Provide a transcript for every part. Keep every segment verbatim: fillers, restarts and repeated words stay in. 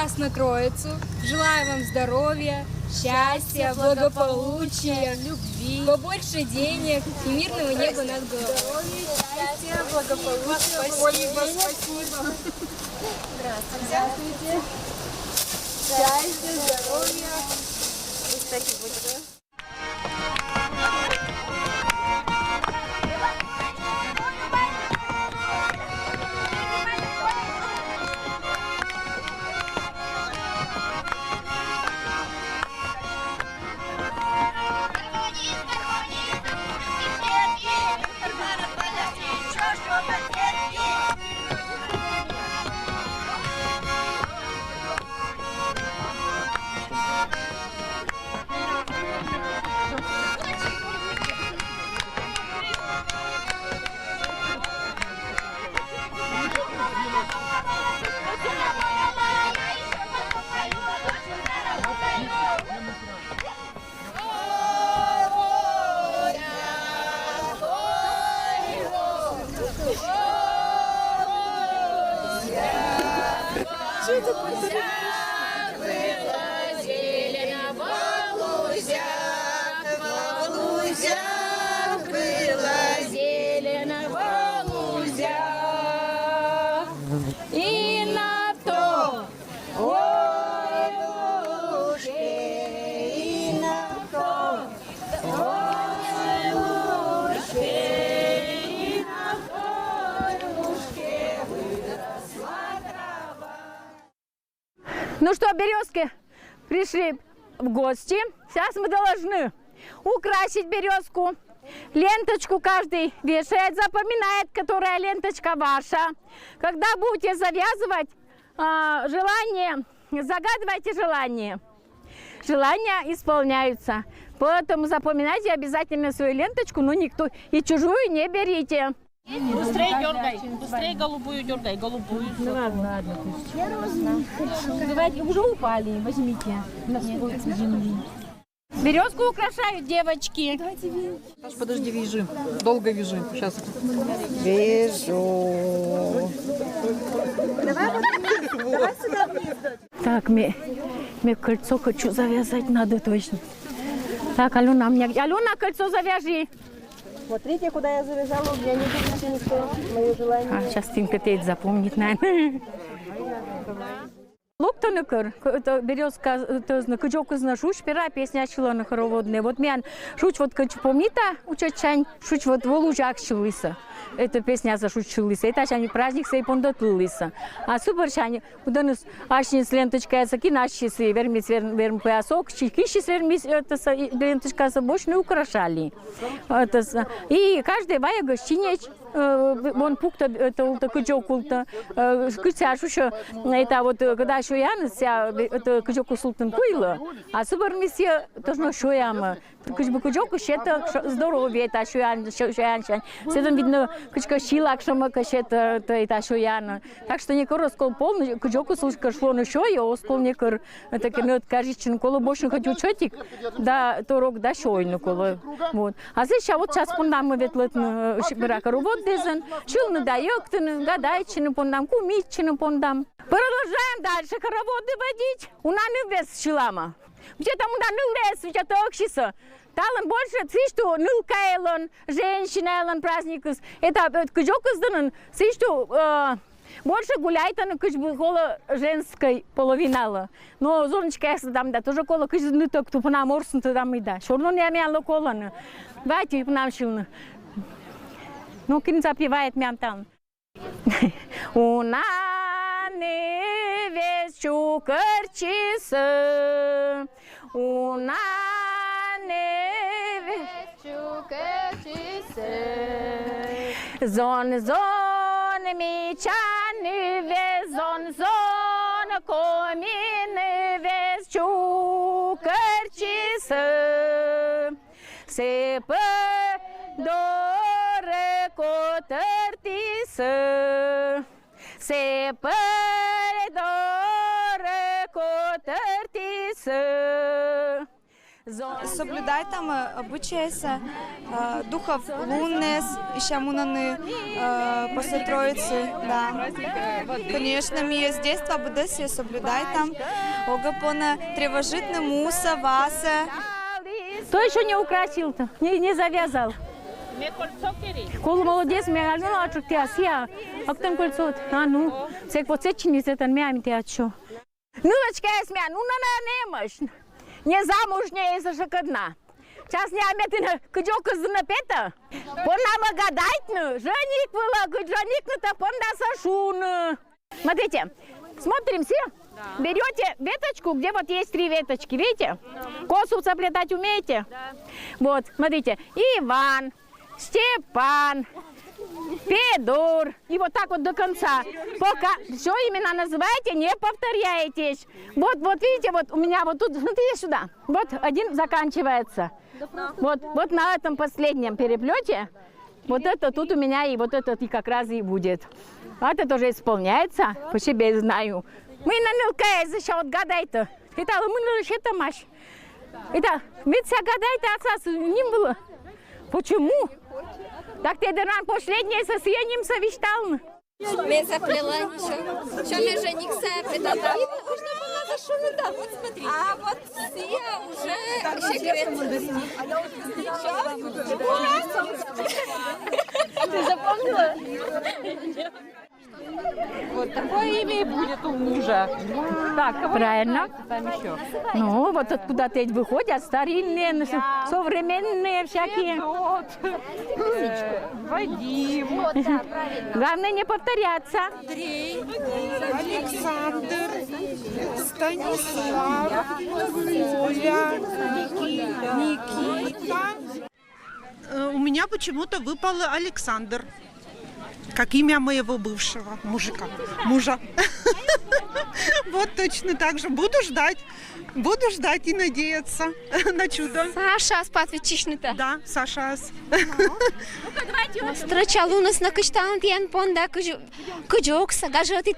Красную Троицу. Желаю вам здоровья, счастья, благополучия, любви, побольше денег и мирного неба над головой. Здоровья, счастья, благополучия, побольше денег. Спасибо. Здравствуйте. Счастья, здоровья. Вы, кстати, будете. Ну что, березки пришли в гости. Сейчас мы должны украсить березку. Ленточку каждый вешает, запоминает, которая ленточка ваша. Когда будете завязывать, а, желание, загадывайте желание. Желания исполняются. Поэтому запоминайте обязательно свою ленточку, но никто и чужую не берите. Быстрее дергай, быстрее голубую дергай, голубую. Ну ладно, ладно. Давайте, уже упали, возьмите. На стол земли. Березку украшают девочки. Подожди, вяжи. Долго вяжи. Сейчас. Вяжу. Давай вот вниз. Давай сюда вниз. Так, мне, мне кольцо хочу завязать, надо точно. Так, Алена, мне, Алена, кольцо завяжи. Смотрите, куда я завязала, у меня не будет никто, моё желание. А, сейчас Тинка теть запомнит, наверное. Локтӧны кӧр, к-, это берёзкаыс, э, тӧзны, кыдзокыс на шуч, пера песня сьылӧны хороводнӧй. Вот миян шуч вот кыдз помнита, учӧтсянь шуч вот вӧлузяк сьылісӧ. Это песнясӧ шуч сьылісӧ, этасянь праздниксӧ и пондӧтлылісӧ. А сы бӧрсянь кудӧныс ассьыныс ленточкаяссӧ, кин ассьыс вермис, вер-, вермӧ пӧясӧ, кисьыс вермис, это, ленточкасӧ босьтны, украшали. Это, и каждӧй вайӧ гӧстинеч, э, он пуктӧ, э, это, ултӧ, кыдзок ултӧ, э, кыдз сія шусьӧ, это вот, э, когда сёяныс, сія, э, это, кыдзок султын куйлӧ, а сы бӧрын мися, тоже сёямӧ. Кыдз бы кыдзок сетӧ, ш-, здоровье, это, сёян, сё-, сёянсянь. Сэтӧн, видно, кыдзкӧ силакшӧмӧ кӧ сетӧ, это, это, сёянӧ. Так что некор оз ков полны, кыдзок сылы кӧ шлоны сёйӧ, оз ков некор, это, кӧ нӧ кажитчыны, колӧ босьтны хоть учӧтик, да, торок, да, сёйны колӧ. Вот. А сэсся вот час пондам ветлӧтны, э, ш-, бара хороводдезын, сьылны да йӧктыны, гадайтчыны пондам, кумитчыны пондам. Продолжаем дальше хороводы водить. Уна ныввез сьылам. Где там уна нылӧс, где-то ӧксисӧ. Талун больше, сідз тӧ, нылкаелӧн, женщинаелӧн праздникыс. Это, э, кыдзок ӧзйӧн, сідз тӧ, э, больше гуляйтӧны кыдз бы колӧ женскӧй половиналы. Но зонӧчкаястӧ там да тоже колӧ кыдз нытӧктыны, пӧ на морсны тӧдам и да. Сёрнӧ нин миянлы колӧ нин. Давайте пӧ на сьылны. Ну, кин запевает миян талун. Уна ныввез чукӧртчисӧ, уна ныввез чукӧртчисӧ. Зон, зон, мича ныввез, зон, зон, коми ныввез чукӧртчисӧ. Сы пӧ дорӧ котӧртісӧ, сы пӧ дорӧ котӧртісӧ. Соблюдайтам, э, обычайсӧ, э, духов луннас, ещӧ мунны, э, после Троицы, да. Конечно, ми с детства быдӧс соблюдайтам. Огӧ повны тревожитны мусӧ, васӧ. Кто ещё не украсил-то? Не, не завязал. Кол молодец, ме альмӧла ачык тіян сія. Ӧктан кольцо. А ну, сэк вот сэтчӧ не сэтӧн, ме ами тіян ачу. Нылӧчкаяс миян, ну, на, на, немощ. Не замужняя, если же одна. Сейчас не ами тіян кыдзокӧ зынӧ петӧ. Понамӧ гадайтны, жених вылӧ, кыдз женихнытӧ пондасӧ шуны. Смотрите, смотрим, все. Берете веточку, где вот есть три веточки, видите? Косу заплетать умеете? Да. Вот, смотрите, Иван, Степан, Федор. И вот так вот до конца. Пока все имена называете, не повторяйтесь. Вот, вот видите, вот у меня вот тут, смотрите сюда. Вот один заканчивается. Вот, вот на этом последнем переплете. Вот это тут у меня и вот этот и как раз и будет. А это тоже исполняется, по себе знаю. Мый нӧ, нылкаяс, ещё отгадайте. Италӧ мый нӧ сетӧмаӧсь. Италӧ, ведь отгадайте, отсас ним было. Почему? Так тӧдан, последнее со сія нимсӧ висьталны. Ме заплела ещё. Ещё ме женихсӧ петала. Можно было зашунуть, да, вот смотри. А вот сія уже секрет. Ты запомнила? Вот такое имя и будет у мужа. Так, кого Правильно. Там еще? Ну, вот откуда-то ведь выходят старинные, современные всякие. Федот, э, Вадим. Главное не повторяться. Андрей, Александр, Станислав, Коля, Никита. Э, у меня почему-то выпал Александр. Как имя моего бывшего мужика, мужа. Вот точно так же. Буду ждать. Буду ждать и надеяться на чудо. Саша, спать вечишнута. Да, Саша. Встреча лунас на кышталан тіян понда, кыдз-, кыдзок сія гажӧдіс.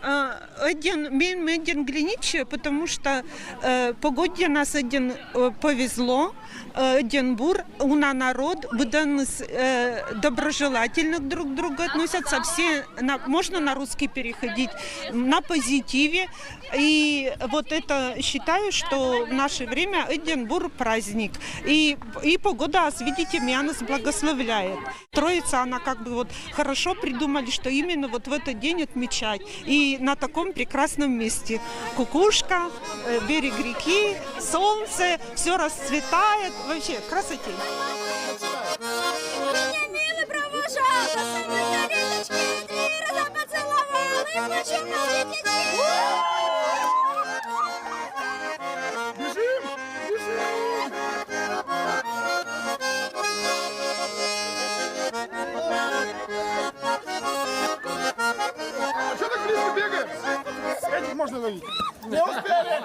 Э, ӧдйӧн, ме-, ме ӧдйӧн гринич, потому что, э, погодьянас ӧдйӧн, э, повезло, э, ӧдйӧн бур, уна народ, быдӧныс, э, доброжелательно друг к другу относятся, все на, можно на русский переходить, на позитиве. И вот это считаю, что в наше время ӧдйӧн бур праздник. И, и погода, видите, миянӧс благословляет. Троица, она как бы вот хорошо придумали, что именно вот в этот день отмечать. И на таком прекрасном месте. Кукушка, э, берег реки, солнце, все расцветает. Вообще, красотень. Бежим! Бежим! А чё так близко бегаем? Этих можно ловить. Не успели!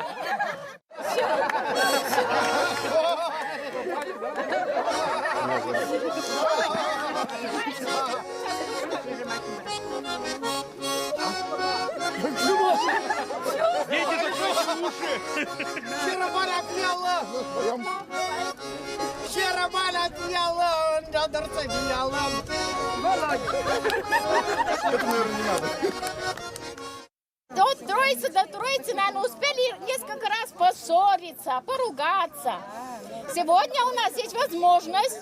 Дети, закройте уши! Щербаля пьяла! Щербаля пьяла! Надорца пьяла! Это, наверное, не надо. До Троицы, до Троицы, наверное, успели несколько раз поссориться, поругаться. Сегодня у нас есть возможность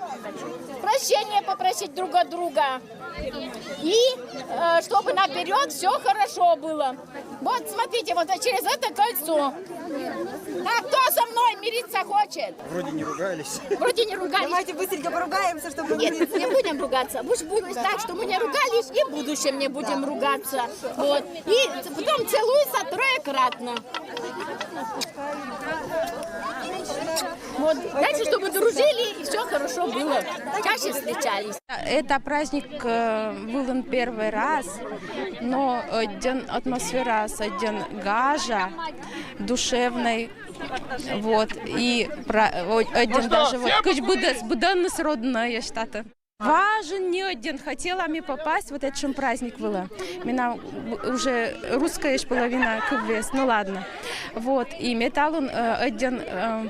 прощения попросить друг от друга. И, э, чтобы наперёд всё хорошо было. Вот смотрите, вот через это кольцо. Так, кто со мной мириться хочет? Вроде не ругались. Вроде не ругались. Давайте быстренько поругаемся, чтобы... Нет, не будем ругаться. Пусть будет так, что мы не ругались, и в будущем не будем ругаться. Вот. И потом целуйся троекратно. Вот. Дальше, чтобы дружили и всё хорошо было. Чаще встречались. Это праздник, э, вылын первый раз, но, э, ӧдйӧн атмосфера, ӧдйӧн гажа, душевный. Вот. И пра-, о-, ӧдйӧн даже вот кыдз быдӧныс, быдӧныс роднӧйӧсь татын. Важен ни ӧдйӧн хотела ме попасть вот этшӧм праздник вылӧ. Менам уже русская половина кывйыс, ну ладно. Вот, и ме талун э, ӧдйӧн э,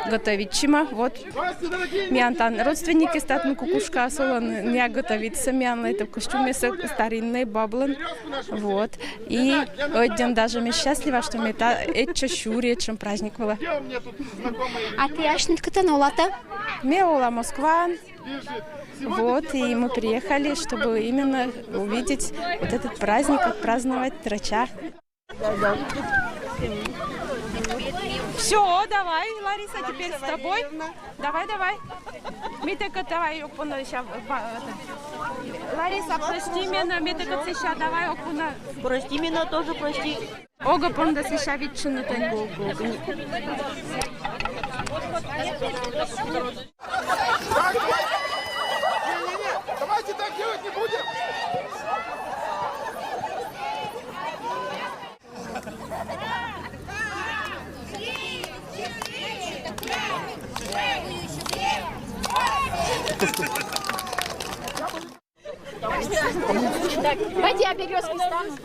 готовитчима, вот. Миян тан родственникыс татӧн, Кукушка, солӧн, миян готовитчис, миян это костюмыс старинный бабылӧн. Вот. И ӧдйӧн даже ме счастлива, что ме та этчӧ сюри этшӧм праздник вылӧ. А ті асьныд кытӧн оланныд? Ме ола Москваын. Вот, и мы приехали, чтобы именно увидеть вот этот праздник, отпраздновать Трӧча. Все, давай, Лариса, теперь с тобой. Давай, давай. Ме тэкӧд давай ог понда сейчас. Лариса, прости меня, ме тэкӧд сейчас давай ог понда. Прости меня, тоже прости. Ог понда сейчас виччыны тэнӧ. Не-не-не, давайте так делать не будем. Пойди, а березки станут.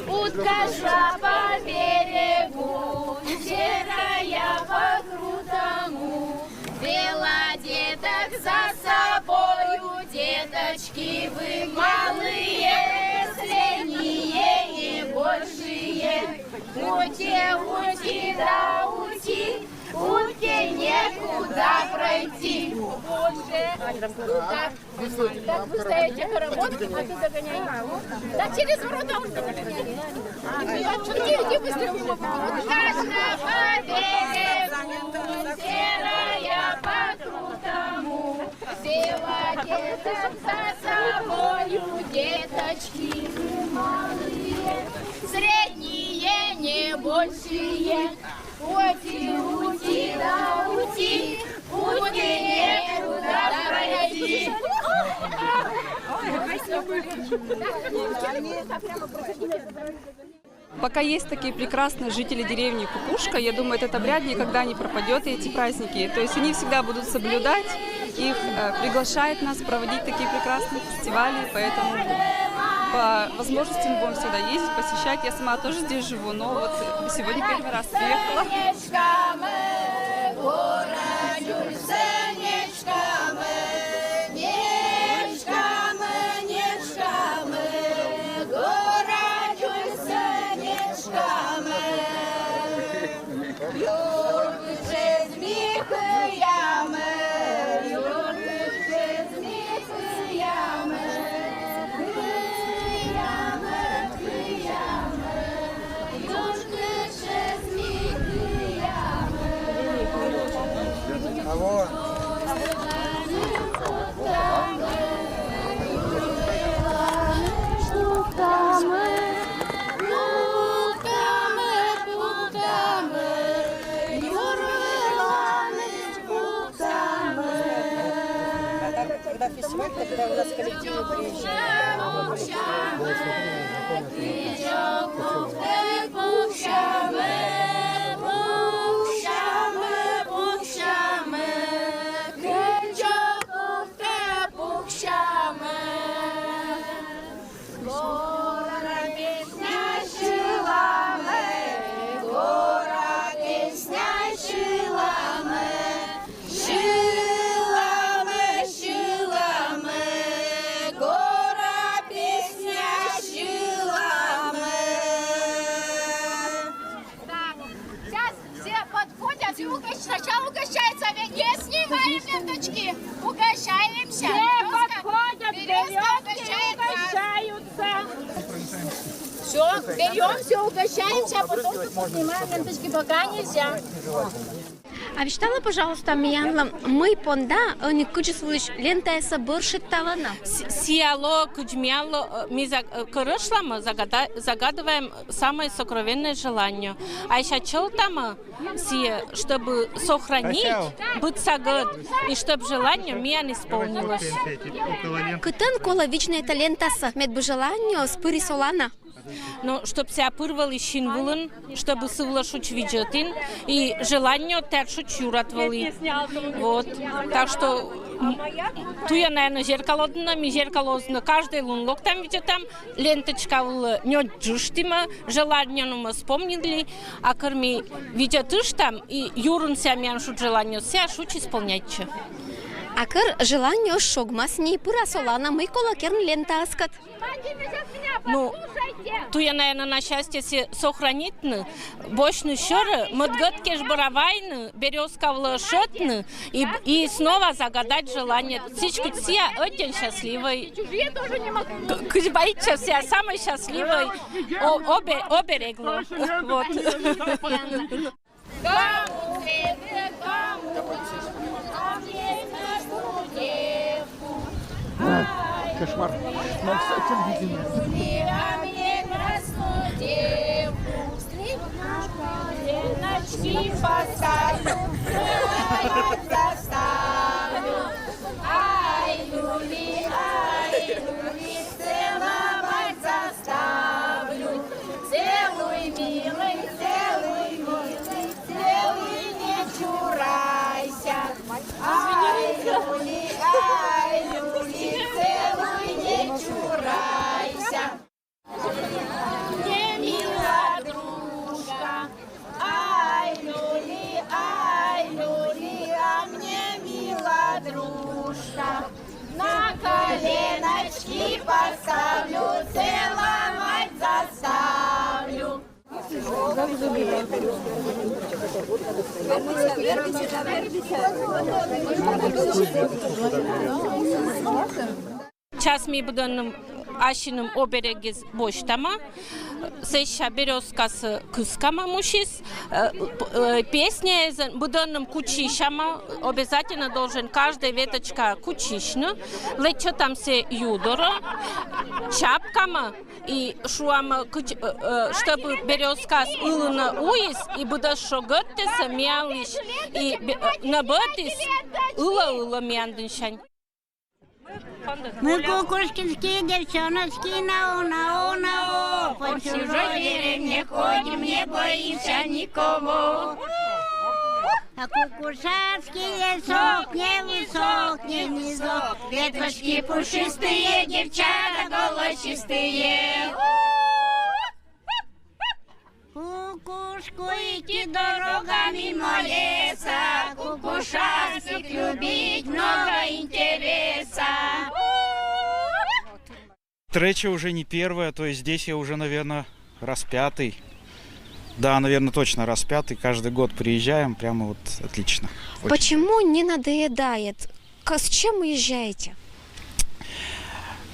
Утка шла по берегу, серая по крутому, вела деток за собою. Деточки вы малые, средние, не большие, ути, ути да ути, утке некуда пройти. Так, так вы стоите хороводом, а ты догоняй. Да через ворота он. Иди, иди быстрее. Серая по крутому, вела деток за собою, деточки малые, средние, не большие. Ути, ути да ути, утке некуда пройти. Пока есть такие прекрасные жители деревни Кукушка, я думаю, этот обряд никогда не пропадет, и эти праздники. То есть они всегда будут соблюдать, их э, приглашает нас проводить такие прекрасные фестивали, поэтому по возможности мы будем всегда ездить, посещать. Я сама тоже здесь живу, но вот сегодня первый раз приехала. Когда фестиваль, тогда у нас коллективы приезжают. Так, сейчас все подходят и угощ- сначала угощаются. Не снимаем ленточки. Угощаемся. Все подходят, березки угощаются. Все, берем, все, угощаемся, а потом только снимаем ленточки, пока нельзя. А висьталӧй, пожалуйста, миянлы, мый понда ӧні кыдзи сылысь лентаяссӧ бӧр шедьталӧны? С- сійӧ лоӧ кыдз миянлы, э, ми заг- э, кырышламы, загада- загадываем самое сокровенное желание. А ещё чӧлтамӧ сійӧ, чтобы сохранить быдсагӧд, и чтоб желание миян исполнилось. Кытӧн колӧ видзны этӧ лентасӧ, мед бы желаниеыс пырис оланӧ? Но чтоб сія пыр вӧлі син вылын, чтобы сы вылӧ шуч видзӧдін, и желание тайӧ шуч юрад вӧлі. Вот. Так что, м, туйӧ, наверно, зеркалоыд на, ми зеркалоыд на каждӧй лун локтам, видзӧдам, ленточка вылӧ нёль джыштимӧ, желание нумӧ вспомнили, а кӧр ми видзӧдыштам, и юрын сія миян шуч желание, сія шуч исполняйтчӧ. А кӧр желание шогмас ни, пырас оланӧ, мый колӧ керны лентаыскӧд? Ну, туйӧ, наверно, на счастье сійӧ сохранитны, босьтны сьӧрӧ, мӧд гӧд кежбӧра вайны, берёзка вылӧ шӧтны и, и снова загадать желание. Сідзкӧ, сія ӧтчыд счастливӧй. К-, кыдз баитчӧ, сія самӧй счастливӧй о-, обе-, оберег лоӧ. Вот. Кошмар. Нам с этим видимо. Ставлю. Целуй, милый, целуй, милый, целуй, не чурайся. Ай, люли, ай, люли, целуй, не чурайся. Не мила дружка. Ай, люли, ай, люли, а мне мила дружка. На коленочки поставлю, целовать заставлю. Час ми быдӧнным ассьыным оберегыс босьтамӧ, сэсся берёзкасӧ кыскамӧ мусьыс, э, п-, э, песняясӧн быдӧнным кучисямӧ, обязательно должен каждӧй веточка кучисьны, лэччӧдам сійӧ ю дорӧ, чапкамӧ и шуамӧ, кыдз, э, э, чтобы берёзкаыс ылын на уйыс, и быдӧс шогӧртӧсӧ миянлысь, и бе-, э, нӧбӧдыс ылӧ, ылӧ миян дінсянь. Мы кукушки, девчоночки, нао, нао, нао. По чужой деревне ходим, не боимся никого. А Кукушатский лесок не высок, не низок. Веточки пушистые, девчата голосистые. Кукушку идти дорога мимо леса, кукушатник любить много интереса. Встреча уже не первая, то есть здесь я уже, наверное, раз пятый. Да, наверное, точно раз пятый. Каждый год приезжаем, прямо вот отлично. Очень. Почему не надоедает? К-, с чем уезжаете?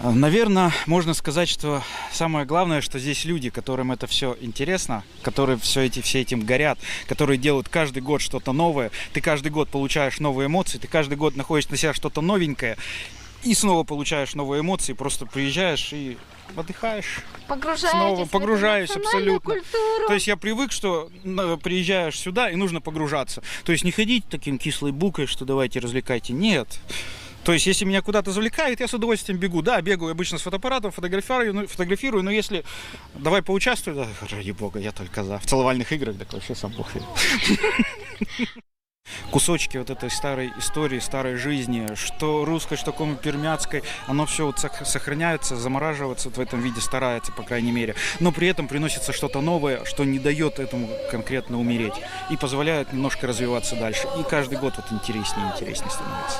Наверное, можно сказать, что самое главное, что здесь люди, которым это все интересно, которые все эти, все этим горят, которые делают каждый год что-то новое. Ты каждый год получаешь новые эмоции, ты каждый год находишь на себя что-то новенькое, и снова получаешь новые эмоции, просто приезжаешь и отдыхаешь. Погружаетесь снова, в эту погружаюсь национальную абсолютно. Культуру. То есть я привык, что на-, приезжаешь сюда, и нужно погружаться. То есть не ходить таким кислой букой, что давайте развлекайте. Нет. То есть, если меня куда-то завлекает, я с удовольствием бегу. Да, бегаю обычно с фотоаппаратом, фотографирую, ну, фотографирую, но если давай поучаствуй, да, ради бога, я только за. В целовальных играх, так вообще сам бог. Кусочки вот этой старой истории, старой жизни, что русской, что коми-пермяцкой, оно все вот сох-, сохраняется, замораживается вот в этом виде, старается, по крайней мере. Но при этом приносится что-то новое, что не дает этому конкретно умереть и позволяет немножко развиваться дальше. И каждый год вот интереснее и интереснее становится.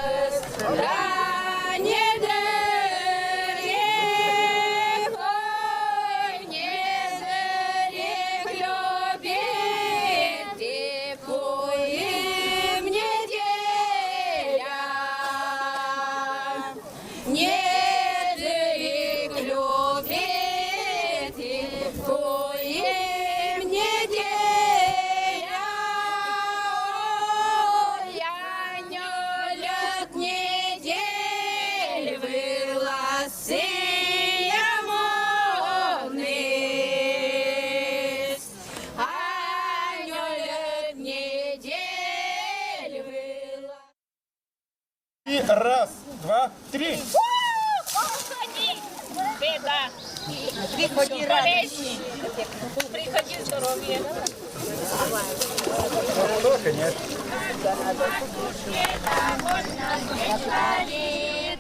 Коим неделя, неделик любит, коим неделя, я нёльӧд недель вылас сія муныс. И раз, два, три. Беда. Приходи радость. Приходи здоровье.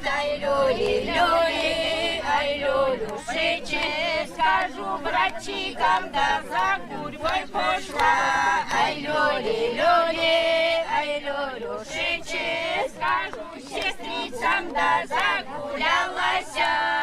Ай, лёли, лёли, ай, лёлюшечек, скажу братчикам, да за курьвой пошла. Ай, лёли, лёли, ай, лёлюшечек, скажу сестрицам, да загулялася.